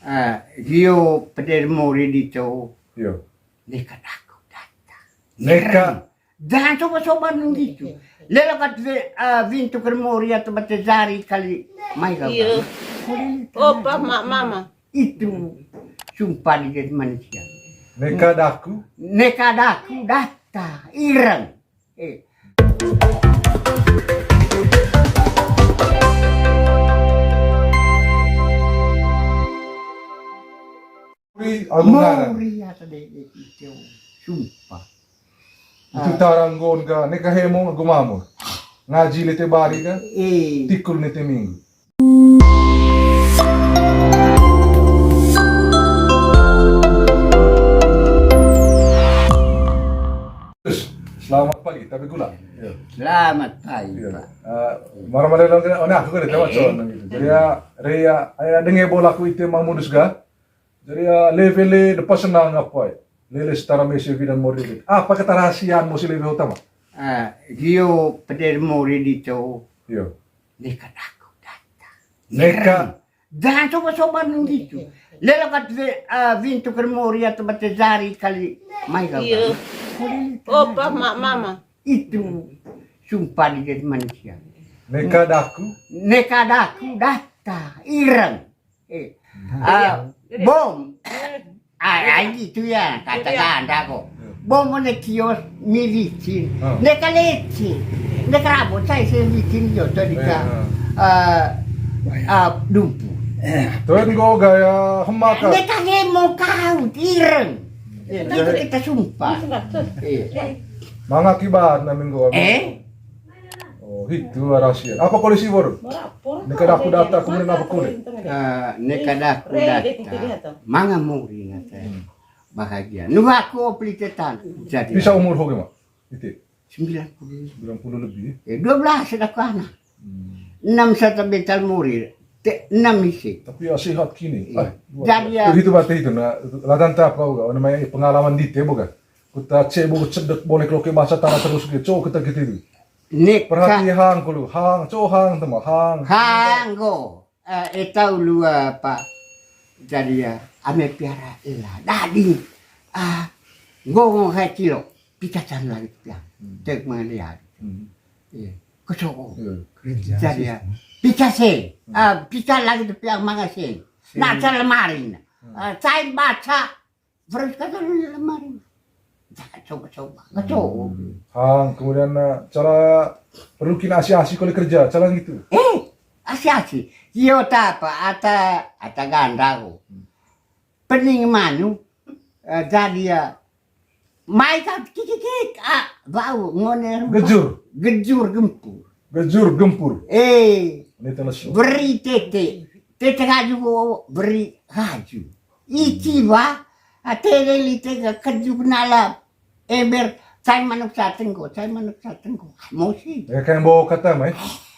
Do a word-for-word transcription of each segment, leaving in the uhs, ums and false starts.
Ah, gio peder mori dito. Yo. Neka daku data. Neka. Jangan coba-coba nunggu itu. Lelo kat ve-, ah, vintu ker mori atau bate jari kali mai kau. Iya. Opa, ma-, mama. Itu sumpah di jadi manusia. Neka daku. Neka daku data. Ireng. Eh. Mori, agu ngara. Mori ata de, de, itu. Sumpah. Itu tarang gon ka, neka hemo agu mamur. Ngaji lete bari ka, eh, tikul nete minggu. Terus, selamat pagi, tapi gula. Iya. Selamat pagi, iya, Pak. Eh, marah-marah dong, oh, nah, aku kan lewat sono gitu. Jadi ya, Rea, ya, denge bola ku ite mamudus ga. Jadi ya, level e depa senang apa ya? Lele setara mese bidan mori. Apa keterahasiaan mo si level utama? Ah, gio peder mori dito. Iya. Neka daku data. Neka. Jangan coba-coba nunggu itu. Lelo kat ve-, ah, vintu ker mori atau bate jari kali mai kau. Iya. Opa, ma-, mama. Itu sumpah di jadi manusia. Neka daku. Neka daku data. Ireng. Eh, ah, bom. Ah, ah, gitu ya, kata ganda kok. Bom ne kios mi licin. Ah. Ne ka lecin. Ne ka rabot saya, saya licin yo, tadi ka, eh, ah, dumpu. Tuan go gaya hemaka. Ne ka hemo kau, ireng. Eh, itu kita sumpah. Eh. Manga kibat na minggu. Eh? Oh, itu rahasia. Apa kole si bor? Neka daku data, kemudian apa kole? Eh, neka daku data. Manga mori nata. Hmm. Bahagia. Nu aku opli tetan. Jadi. Bisa umur hoge, Mak? Ite? Sembilan puluh. Sembilan puluh lebih. Eh, dua belas sudah ku anak. Hmm. Enam sata bental mori. Te, enam isi. Tapi ya sehat kini. Iya. Ah, luar biasa. Jadi ya. Itu, itu berarti itu, nah, latan tapa, namanya pengalaman dite, bukan? Kuta cebo cedek boleh loke bahasa tanah terus ke, co kita gitu itu. Nek perhati hang kulu, hang, co hang tema, hang. Hang go. Eh, eta ulu apa? Jadi ya, ame piara ela. Dadi. Ah, nggo nggo hai kilo. Pikasan lagi piang. Hmm. Tek maliar. Hmm. Iya. Keso. Iya. Jadi ya. Pikase. Hmm. Ah, pika lagi tu piang mangase. Sing. Nah, cara lemari. Hmm. Ah, saya baca. Terus kata lu lemari. Jangan coba-coba. Nggak coba. Hmm. Hang, kemudian, eh, cara perlu kina asi-asi kalau kerja, cara gitu. Eh, asi-asi. Iyo, ta apa? Ata, ata ganda ko. Hmm. Pening manu, eh, jadi ya. Mai ka kikikik, ah, bau, ngone rumah. Gejur. Gejur gempur. Gejur gempur. Eh. Ini teles. Beri tete. Tete kaju, beri kaju. Iti wa, atele lite ka kejuk nala ember, cai manuk satengko, cai manuk satengko. Mosi. Ya, kayak bawa kata, Mai.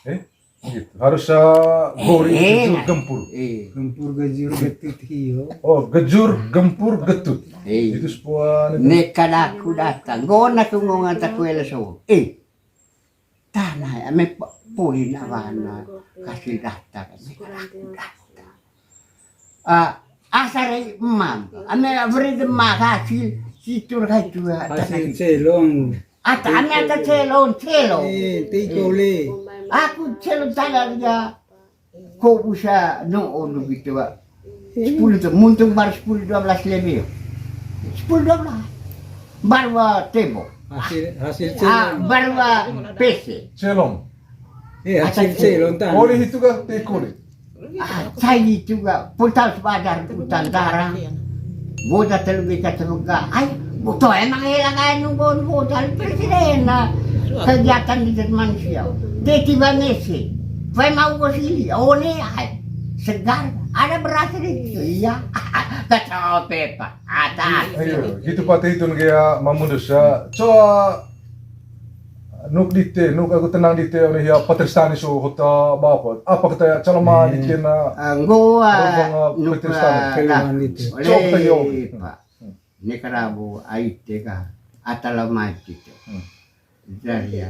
Eh? Gitu. Harus, eh, gori, eh, gejur, gempur. Eh. Gempur, gejur, getut, hiyo. Oh, gejur, gempur, getut. Eh. Itu sebuah, ini. Neka daku data. Gona ku ngongata ku ele so. Eh. Tanah, ame pa-, poli na wana, hasil data, ame ka daku data. Ah, asal emang, ame beri demak hasil, situr kai tua. Hasil celong. Ata, ame ata celong, celong. Eh, tiko le. Aku celong tada dia. Ko usa no onu gitu, Pak. Sepuluh tuh, muntung baru sepuluh dua belas lebih. Sepuluh dua belas. Baru, ah, tembok. Hasil, hasil celong. Ah, baru, ah, P C. Celong. Eh, hasil celong, tan. Boleh itu kah? Teko deh. Ah, saya juga. Pun tahu sepadan, hutan tarang. Boda telu beta telu ga. Ai, boto emang hela kaya nunggu boda presiden na kegiatan di manusia. Dia tiba mesi. Fai mau ke sini. Oh, ni, ai. Segar. Ada beras di situ. Iya. Kacau pepa. Atas. Ayo, gitu patah itu ya, mamundus ya. Coba Nuk dite, nuk aku tenang dite, one hia Patristani so hota bapa. Apa kata calama dite na? Ah, nggoa, arobang, ah, nuk, Patristani. Ah, calama dite. Oleh, coba kita yo. Pak. Hmm. Ni karabu aite ka, atala mati tu. Hmm. Jadi ya.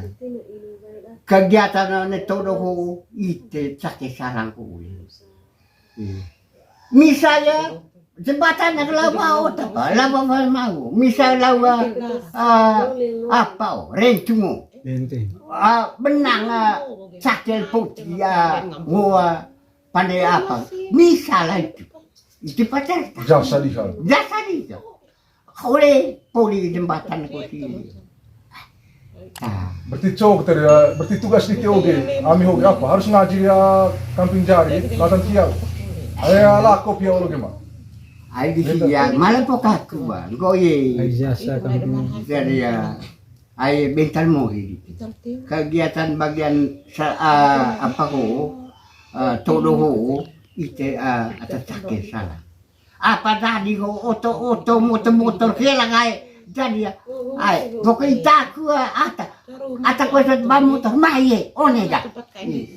Kegiatan ne todo ho ite cake sarang ko uli. Iya. Misalnya jembatan na lawa o tapa, lawa wa mau. Misal lawa, ah, apa o, rentung o. Enteng. Ah, benang, ah, sakel poti, ah, ngoa pandai apa. Misal itu. Itu pacar. Jasa diha. Jasa diha. Oleh poli jembatan ko sini. Ah. Berarti cok tadi ya, berarti tugas di T O G, ami hoge apa? Harus ngaji ya kamping jari, latan tiap. Aya lako pia olo gema. Ai di sini ya, malah pokaku ba, engko ye. Ai jasa kamping. Jadi ya, ai bentar mo di. Kegiatan bagian sa-, ah, apa ko, ah, todo ho, ite, ah, atas sakit salah. Apa tadi ko oto-oto motor-motor kelang ai. Jadi ya, ai, pokok itaku, ah, ata. Ata ko set ba motor, mai ye, one dah.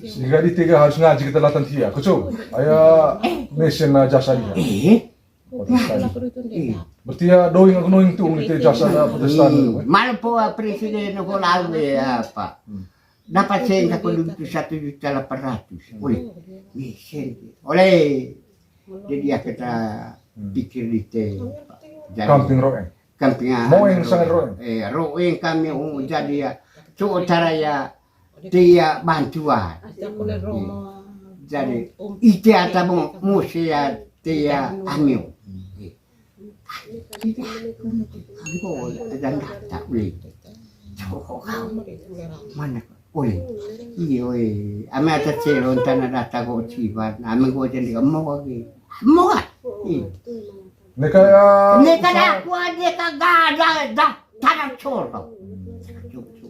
Sehingga di tiga harus ngaji kita latan tia. Kucu, aya mesen na jasa dia. Eh, Protestan. Eh. Berarti ya doing aku noing tuh gitu jasa na Protestan. Hmm. Malah po, ah, presiden ko lalu ya apa. Hmm. Dapat sengka penduduk itu satu juta delapan ratus. Oleh. Mesen. Oleh. Jadi ya kita pikir di te. Jadi kamping roeng. Kamping, ah, moeng sangat roeng. Eh, roeng kami, oh, jadi ya. So utara ya, tia bantuan. Jadi ite ata mo, musi ya, tia amio. Tidak, engko ada data ulih. Mana ulih? Iyo, eh. Ame ata celon tana data ko ciban. Ame ko jadi kemo lagi. Mo kan? Neka ya. Neka daku aja kagak ada dah, tanah coro.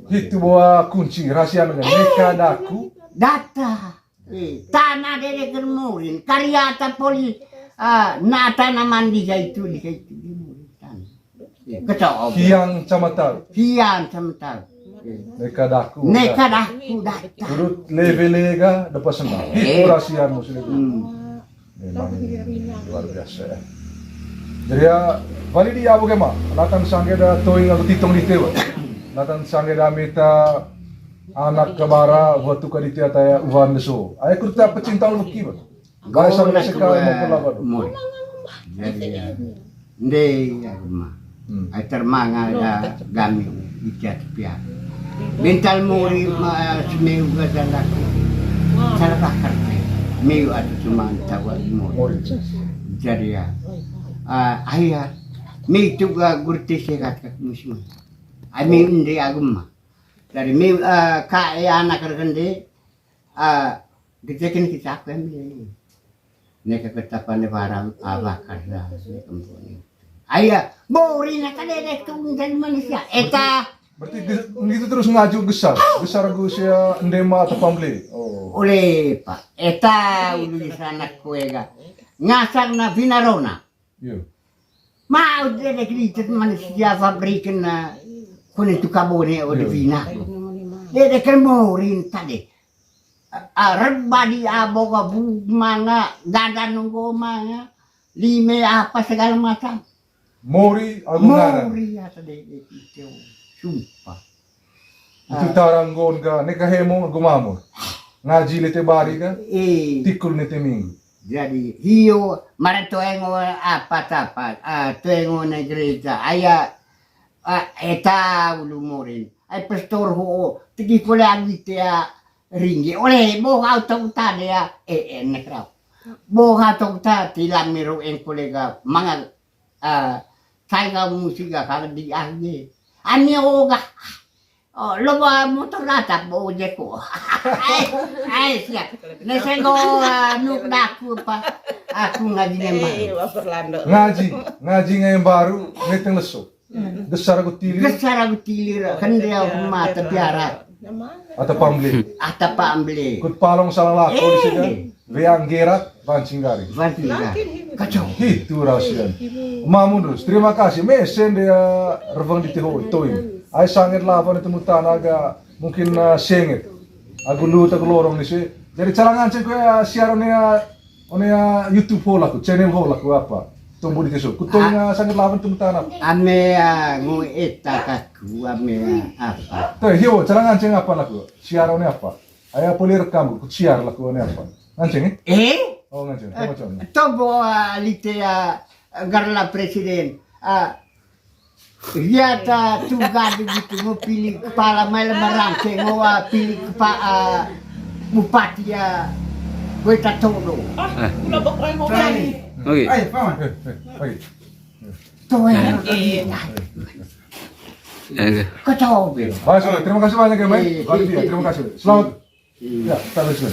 Itu bawa kunci rahasia neka daku. Data. Eh, tana dede ken morin, kari ata poli, ah, na tana mandi jaitu, di jaitu, di morin tana. Eh, ketok. Hiang camatau. Hiang camatau. Eh. Neka daku. Neka daku data. Urut leve lega depa sendal. Eh. Itu rahasiamu sudah. Hmm. Memang luar biasa ya. Jadi ya, balik di abu kema, latan sangge da toing aku titong di tewa. Latan sangge da mita anak kebara, waktu ka di tiata ya, uhan deso. Aya kurta pecinta uluk kiba. Bai sampai sekarang mau kelapa. Jadi ya. Nde ya rumah. Hmm. Ai termanga ya gami ikat pia. Bentar muri ma semeu ga janda. Salah bakar. Meu atau cuma tawa muri. Muri. Jadi ya. Ah, ayah. Meu itu ga gurte sehat kat musim. Ai meu nde agama. Dari meu, ah, ka e anak rende. Ah, gejekin kita aku yang beli. Neka ketapan de barang abah kada ne kembuni. Aya, bori neka dedek tu menjadi manusia. Eta. Berarti ge-, gitu terus ngaju gesar. Gesar gue sia ndema atau pamble. Oh. Oleh, Pak. Eta ulu di sana kue ga. Ngasang na vinarona. Iya. Mau dedek licet manusia fabriken na kone tu kabone o de vina. Dedek kan morin tadi. Ah, rebba di abo ga bu manga, gada nunggu manga, lime apa segala macam. Mori agung ngaran. Mori ata dedek itu. Sumpah. Itu taranggon ga, neka hemo agung mamur. Ngaji lete bari ga, eh, tikul lete minggu. Jadi, hio, mara toengo apa tapa, ah, toengo na gereja, aya, ah, eta ulu morin. Ai pastor ho, tegi kole agi te, ah, ringgi. Oleh, bo kau tau tade ya, eh, eh, nek rau. Bo kau tau ta, tilam miru eng kolega, manga, ah, sai kau musik ga kau di agi. Ani oga. Oh, lo bawa motor rata, bawa ojek ko. Ai, ai, siap. Nesenggo, ah, nuk daku apa? Aku ngaji nembang. Eh, baper lando. Ngaji, ngaji ngai baru, ngeteng leso. Gesar aku tilir. Gesar aku tilir, kan dia aku mata biara. Ata pamble. Ata pamble. Kut palong salah lako di sini. Eh. Weang gerak, wancing garing. Wancing garing. Kacau. Itu rahasia. Mamun terus. Terima kasih. Mesen dia revang di tiho toin. Ai sanget lawan itu mutana ga mungkin, eh, senget. Aku lu tak lorong di sini. Jadi cara nganceng kue, eh, siaran ya, one ya YouTube ho laku, channel ho laku apa? Tumbuh di tisu. Kutoin, eh, sanget lawan itu mutana. Ame, eh, ngu eta kaku, ame, eh, apa? Tuh, hio, cara nganceng apa laku? Siaran apa? Aya poli rekam, ku siar laku ne apa? Nganceng, eh? Eh? Tobo, ah, lite, ah, garla presiden. Ah, ya ta tu gadu gitu, mau pilih kepala mai lemarang, mau, ah, pilih kepa-, ah, bupati ya, gue tak tahu dong. Oke. Tuh ya, kau tahu, Bel. Baik, terima kasih banyak ya, Mai. Terima kasih. Selamat. Ya, kita bersih.